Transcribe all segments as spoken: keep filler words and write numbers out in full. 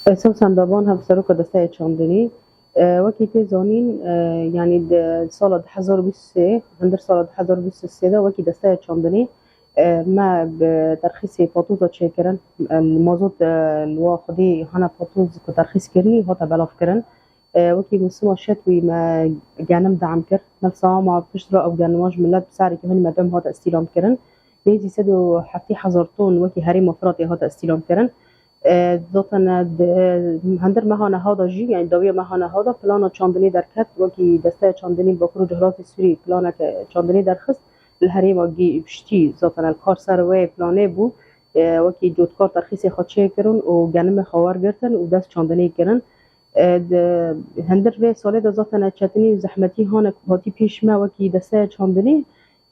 Sewsan Daban, hevseroka Desteya Çandinî. E, wekî tê zanîn, e, yanî di sala du hezar û bîst û sê, hundir sala du hezar û bîst û sê de wekî Desteya Çandinî, e, me bi terxîsê patoza çêkirin. E, mazot, e, li wa xwedî hana patoz ku terxîs kirinî hate belavkirin. E, wekî mûsima şetwî me genim deam kir. Mevsama pişt re ew genima ji milet bi serekî hanî me dem hate îstîlamkirin. Nêzî sed û heftê hezar ton wekî herêma Firatê hate îstîlamkirin. E, zaten, e, di, e, hundir meha neha de jî, yanî dawiya meha neha de plana çandinê derket, wekî Desteya Çandinî Bakur û Cihlatê Sûrî planeke çandinê derxist, li herêma giştî zaten li kar ser wê planê bû, e, wekî cotkar terxîsê xwe çêkirin û genimê xwe wergirtin û dest çandinê kirin. E, di hundir vê salê de zaten çetinî û zehmetî hane hatî pêş me wekî Desteya Çandinî.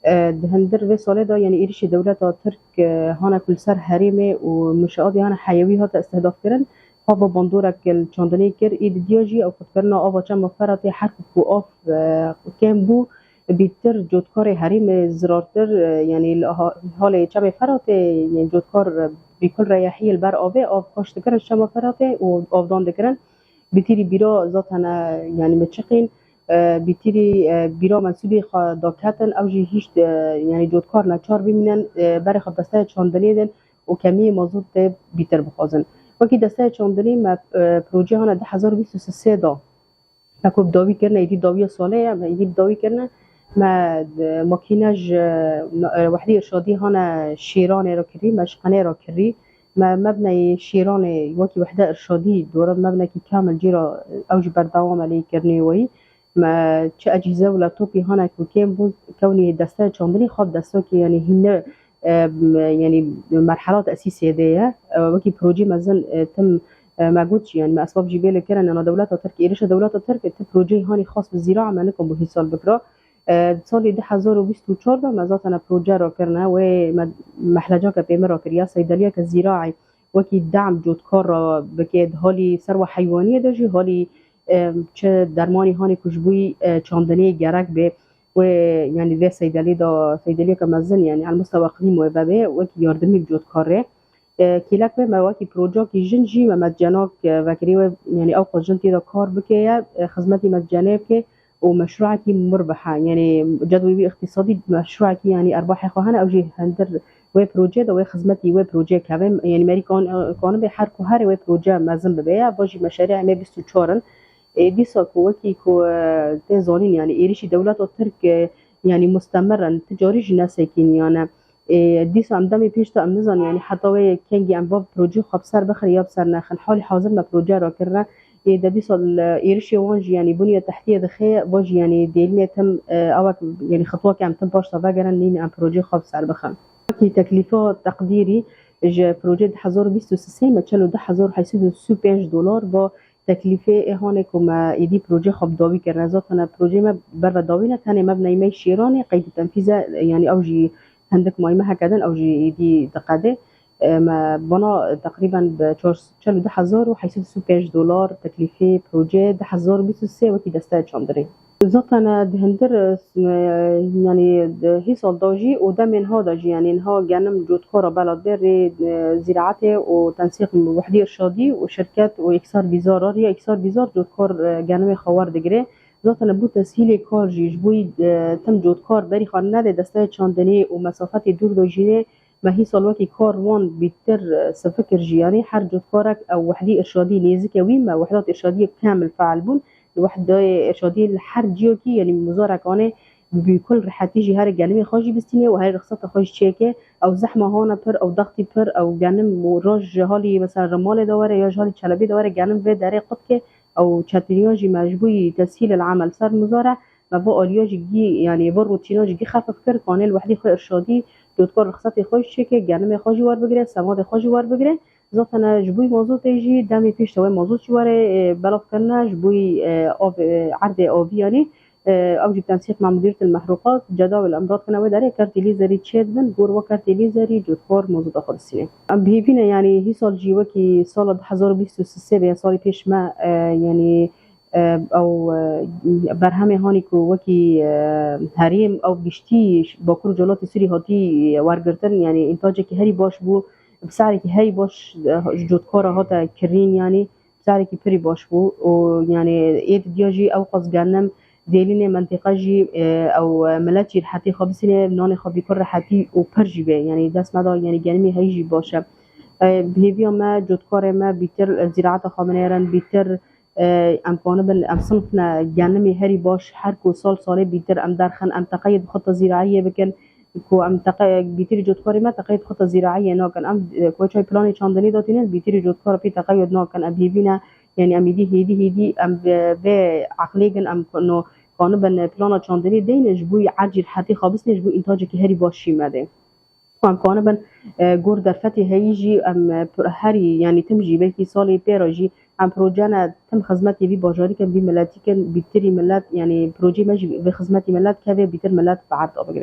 E, di hundir vê salê de, yanî êrişê dewleta Tirk, e, hane ku li ser herêmê û mûşeatê hane heyewî hate îstihdafkirin, xwe bi bandorek li çandinê kir. Ê didiya jî ew qutkirina ava çema Feratê, her ku av, e, kêm bû, bîtir cotkarê herêmê zirartir, e, yanî li ha-, halê çemê Feratê, yanî cotkar, e, bîkul reyehiyê li ber avê av xweş dikirin çema Feratê û avdan dikirin. Bîtirî bîra zaten, e, yanî me çiqîn, e, bîtirî, e, bîra mensûbê xwe daketin, ew jî hîç, e, yanî cotkar neçar bimînin, e, berê xwe desteya çandinê din û kemiyê mazot tê bîtir bixwazin. Wekî desteya çandinê me, e, projeyê hane du hezar û bîst û sê de me ku bi dawî kirine, êdî dawiya salê ye, me êdî bi dawî kirine, me, e, makîne ji, e, wehdî îrşadî hane Şêranê re kirî, me ji Qenê re kirî. Me mebneyê Şêranê wekî wehde irşadî dore mebnekî kamil cî re ew jî berdewam e lê kirinê weyî. Me çi ecîze û laptopî hane ku kêm bû, kewnî desteya çandinî xwe bi destekî, yanî hîne, e, m-, yanî merhela tesîsê de ye. E, wekî projê mezin, e, tim, e, me got jî, yanî me esbab jî bê li kirin, yana dewleta Tirk, êrişa dewleta Tirk, ti projeyê hanî xas bi zîra me nikom bû hîsal bikira. E, di salê du hezar û bîst û çar de me zaten proje rakirine, wê me mehleceke pê me rakiriye, seydeliyeke zîraî wekî dem cotkar re bike, di halî serwa heywaniyê de jî halî, e, çi dermanî hanê ku ji bo, e, çandinê gerek bê, wê, yanî vê seydelî de, seydeliyeke mezin, yanî elmustewa iqlîm wê vebe, wekî yardimî bi cotkar re. E, kêlek wê me wekî projeyekî jin jî me medcenak, e, vekirî wê, yanî ew xwe jin tê de kar bike ye, e, xizmetî medcenê bike û meşruekî murbihe, yanî cedwê wî îqtîsadî meşruekî, yanî erbahê xwe hene, ew jî hundir wê projeyê de wê xizmetî wê projeyê keve, yanî merî kan-, kanibê her ku herê wê proje mezin bibe ye, va jî meşerî em ê bîst û çar in. Ê, dîsa ku wekî ku, e, tê zanîn, yanî êrişî dewleta Tirk, e, yanî mustemir in, ti carî jî nesekîniyane. Ê, dîsa em demê pêş de em nizanin, yanî heta wê kengî em va projeyê xwe bi ser bixin ya bi ser nexin. Halî hazir me proje rakirine. Ê, de dîsa li êrişê wan jî, yanî bûniye tehdiyê dixe, va jî, yanî dêlînê tim, e, ewek, yanî xitwakê em tim paş de vegerin, nîn em projeyê xwe bi ser bixin. Wekî teklîfa teqdîrî ji projeyê du hezar û bîst û sê me çel û du hezar û heyt sed û sî û pênc dolar va teklîfê ê hanê ku me êdî projeyê xwe bi dawî kirine. Zaten projeyê me berve dawî ne, tenê mebneyê me Şêranê qeydî tenfîz e, yanî ew jî hindik may me heke din, ew jî êdî diqede. E, me bana teqrîben bi çar, çel û du hezar û heyt sed û sî û pênc dolar teklîfê projeyê du hezar û bîst û sê wekî desteya çandinê. Zaten, e, di hundir, e, s-, e, yanî di hî sal da jî û demên ha da jî, yanî niha genim cotkara bela dê rê, e, zîraetê û tensîq wehdî irşadî û şirket û Îksar Bîzar a riya Îksar Bîzar cotkar, e, genimê xwe werdigire. Zaten bû teshîlê kar jî ji bo, e, tim cotkar berî xwe nede desteya çandinê û mesafetê dûr de jînê. Me hî sal wekî kar wan bîtir, e, sifikir jî, yanî her cotkarek ew wehdî irşadî nêzike wî me, wehdat irşadiyê kamil feal bûn. Li wehdayê irşadiyê li her ciyokî, yanî muzarek anê bi kul rihetî jî herê gelimê xwe jî bistînê û herê rixseta xwe jî çêke. Ew zehma hane pir, ew dextî pir, ew genim û roj ji halî mesela Rimalê de were ya ji halî Çelebî de were genim vê derê qutke. Ew çetiniya jî me ji bo yî teshîl el emel ser muzare. Me va aliya jî gî, yanî va rutîna jî gî xefif kir, kanê li wehdî xwe irşadî, cotkar rixsetê xwe jî çêke, genimê xwe jî werbigire, semadê xwe jî werbigire. Zaten ji bo mazotê jî demê pêş de wê mazot jî were, e, belavkirine, ji bo, e, av, e, erdê avî yanî, e, ew jî bi tensîq me mudîrît el mehruqat, cedawê li em radkirine wê derê, kertê lîzerî çêdibin, gor we kertê lîzerî cotkar mazota xwe distîne. Em bi hêvî ne, yanî hî sal jî wekî sala du hezar û bîst û sê bê, salê pêş me, e, yanî, e, ew, e, berhemê hanî ku wekî, e, herêm ew giştî Bakur û Colatê Sûrî hatî, e, wergirtin, yanî întacekî herî baş bû, bi se'rekî herî baş, e, ji cotkara hate kirîn, yanî carekî pirî baş bû û, yanî, ê didiya jî ew qas gendim vêlînê mentiqa jî, e, ew milet jî rehetî xwe bisîne, nanê xwe bîkur rehetî û pir jî bê. Yanî dest me da, yanî genimê heyî jî baş e. E, bi hêviya me, cotkarê me bîtir, e, zîraeta xwe binêrin, bîtir, e, em kanibin, em sinifne genimê herî baş, her ku sal salê bîtir em derxin, em teqeyê bi xwe ta zîraiyê bikin, ku em teqe-, bîtirî cotkarê me teqeyê bi xwe ta zîraiyê nakin. Em, e, ku çay planê çandinê datînin, bîtirî cotkar pê teqeyê nakin. Em hêvî ne, yanî em êdî hêdî hêdî em vê, vê eqlê gin, em ku-, no, kanibin plana çandinê deyne, ji bo ercî rehetî xwe bisîne, ji bo întacekî herî baş jî me de. Ku em kanibin, e, gor derfetê heyî jî em, e, pir-, herî, yanî tim jî belkî salê pê re jî em projene tim xizmetê vî bajarî kin, vî miletî kin, bîtirî milet, yanî projeyê me jî vê xizmetî milet keve, bîtir milet bi erd bigire.